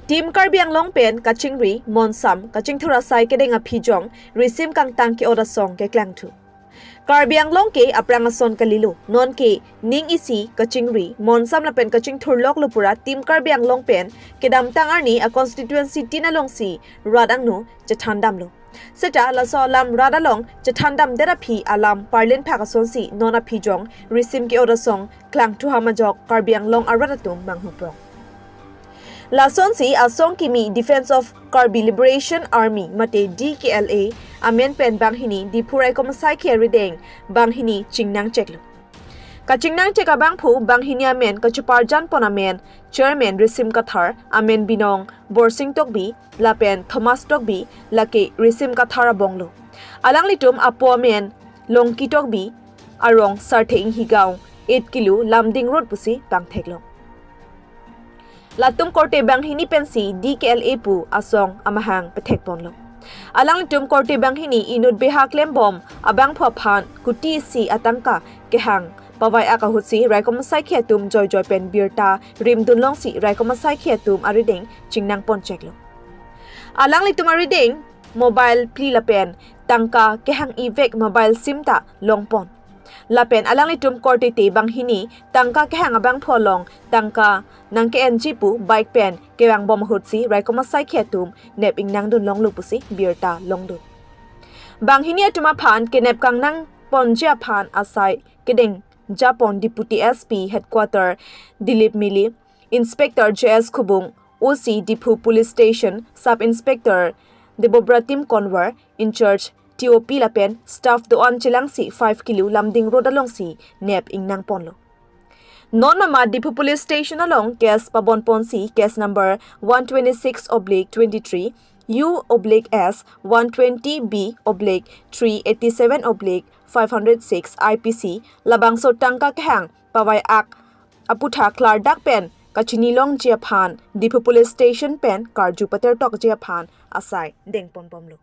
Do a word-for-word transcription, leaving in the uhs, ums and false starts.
Team Karbi Anglong pen kachingri, monsam, kachingthur asai kedeng aphi jong risim kangtang ke-ot asong keklangthu. Karbi Anglong ke aphrang ason kalilo, non ke ning isi kachingri, monsam lapen kachingthur loklo pura Team Karbi Anglong pen kedamtang arni a constituency tin alongsi rat angno chethan damlo. Seta laso alam rat along chethan damdet aphi alam parlin phak asonsi non aphi jong risim ke-ot asong klangthu ham ajok Karbi Anglong arat atum manghuprong. Lasonsi asong kimi Defence of Karbi Liberation Army mate D K L A amen pen banghini Diphu raikom asaikhi arideng banghini chingnang cheklo. Kachingnang chek abangphu banghini amen kacheparjan pon amen Chairman Risim Kathar, amen binong Borsing Tokbi lapen Thomas Tokbi, lake Risim Kathar abonglo. Alanglitum apo amen Longki Tokbi, arong Sarthe Inghi Gaon, eight kilo Lumding Road pusi pangtheklo. Latum korte banghini pensi D K L A pu asong amahang pethek ponlo. Alanglitum korte banghini inut beha klembom abangphu aphan kuti isi atangka kehang pavai ak ahutsi raikom asaikhi atum joijoi pen birta rimdun longsi raikom asaikhi atum arideng chingnang pon cheklo. Alanglitum arideng mobile phli lapen tangka kehang ivek mobile sim ta long pon. Lapen alanglitum korte te banghini tangka kehang abangphu along tangka nangke-enji pu bike pen kevang bom ahutsi raikom asaikhi atum nep ingnang dun longlo pusi birta longdun. Banghini atum aphan kenep kangnang ponji aphan asai kedeng japon Deputy S P Headquarter Dilip Mili, Inspector J S Khubung, O C Diphu Police Station, Sub Inspector Debobratim Konwar, in charge T O P lapen staff do-an chelangsi five kilo Lumding Road alongsi nep ingnang ponlo. Non mama Diphu Police Station along case pabon ponsi case number one twenty-six oblique twenty-three, U oblique S one twenty B oblique three eighty-seven oblique five hundred six I P C labangso tangka kehang pavai ak aputhak klardak pen kachini longji aphan Diphu Police Station pen karju pater tokji aphan asai deng pon bomlo.